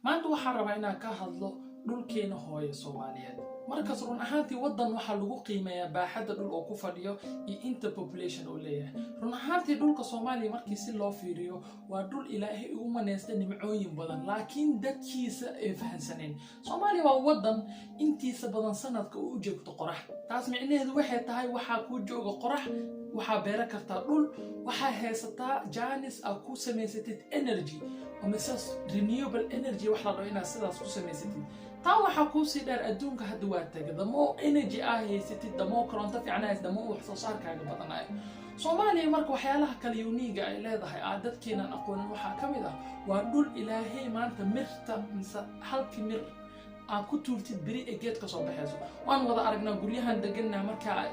Maanta waxaan rabaa inaan ka hadlo dhulkeena hooyo Soomaaliyeed. Markaas run ahaantii waddan waxaa lagu qiimeeyaa baaxadda dhul oo ku fadhiyo iyo inta population oo leeyahay. Run ahaantii dhulka Soomaaliya markii si loo fiiriyo, waa dhul Ilaahay ugu manaysta nimcooyin badan, laakiin dadkiisa ay fahansaneen. Soomaaliya waa waddan intiisa badan sanadka uu u joogto qorax. Taas micnaheedu waxay tahay, waxaa kuu jooga qorax, waxaa beeran kartaa dhul, waxaa haysataa chance aad ku samaysatid energy mise renewable energy wax la dhaho, inaad sidaas ku samaysatid. Taa waxaa kuusii dheer, adduunka hadda waa taga, the more energy aa haysatid, the more koronto fiican haysid, the more wax soo saarkaaga badanayo. Soomaaliya marka waxyaalaha kale unique-ga ay leedahay aa dadkeenan aqoonin waxaa ka mid ah, waa dhul Ilaahay maanta mirta mise halkii mir aa ku tuurtid, beri ee geed ka soo baxayso. Waan wada aragnaa guryahan deganna, markaa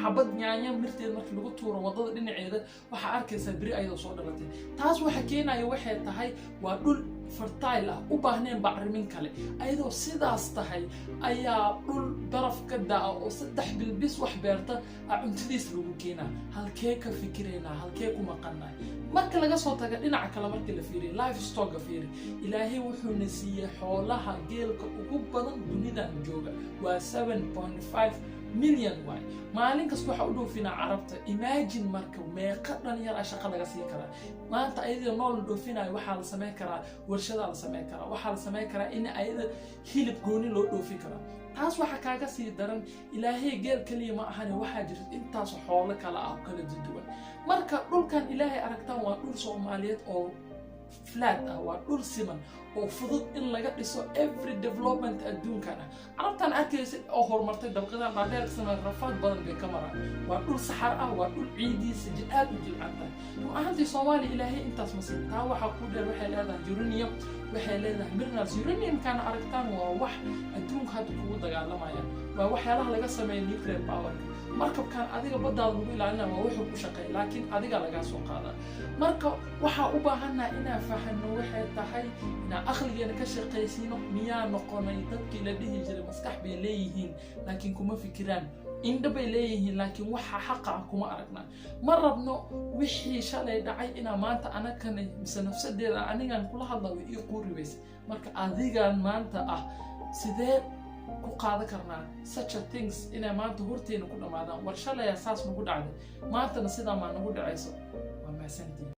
xabad yaanya mirteed markii lagu tuuro waddada dhinaceeda, waxaa arkaysaa beri ayadoo soo dhalatay. Taas waxa keenaya waxay tahay, waa dhul fertile ah, u baahneen bacrimin kale. Ayadoo sidaas tahay ayaa dhul baraf ka da'a oo 3 bil bis wax beerta a cuntadiis lagu keenaa. Halkee ka fikiraynaa? Halkee ku maqannahay? Marka laga soo taga dhinaca kale, markii la fiiriyo livestock-ga, fiiri, Ilaahay wuxuuna siiyey xoolaha geelka ugu badan dunidan jooga, waa 7.5 million waay. Maalin kasta waxaa u dhoofinaa Carabta. Imagine marka, meeqa dhalinyar ah shaqa laga sii karaa maanta ayadoo nool la dhoofinayo? Waxaa la samayn karaa warshadaa la samayn karaa, waxaa la samayn karaa in ayada hilib gooni loo dhoofin karaa. Taas waxaa kaaga sii daran, Ilaahay geel keliya ma ahane, waxaa jirta intaas xoolo kale ah oo kala duwan. Marka dhulkan Ilaahay aragtaan waa dhul Soomaaliyeed oo flat ah, waa dhul siman oo fudud in laga dhiso every development adduunkan ah. Carabtan arkaysa oo horumartay, dabaqadan dhaadheer samee, rafaad badan bay ka maraan. Waa dhul saxar ah, waa dhul ciidiisa aad u jilcan tahay. Run ahaantii Soomaaliya Ilaahay intaas ma siin. Taa waxaa ku dheer, waxay leedahay uranium, waxay leedahay minerals. Uraniumkana aragtaan waa wax adduunka hadda kugu dagaalamaya, waa waxyaalaha laga sameeya nuclear power-ka. Markabkan adiga baddaada lagu ilaalinaya waa wuxuu ku shaqeeya, laakiin adiga lagaa soo qaadaa. Marka waxaa u baahannaha inaan fahano waxay tahay, inaan aqligeena ka shaqaysiino. Miyaa noqonay dadkii la dhihi jiray maskax bay leeyihiin laakiin kuma fikiraan, indho bay leeyihiin laakiin waxa xaqa ah kuma aragna? Ma rabno wixii shalay dhacay inaa maanta anakana mise nafsadeeda anigan kula hadla way ii quuri weyse. Marka adigan maanta ah, sidee ku qaadan karnaa such a things inay maanta horteena ku dhammaadaan? War shalaya saas nagu dhacday, maantana sidaa maa nagu dhacayso. Waa mahadsantihin.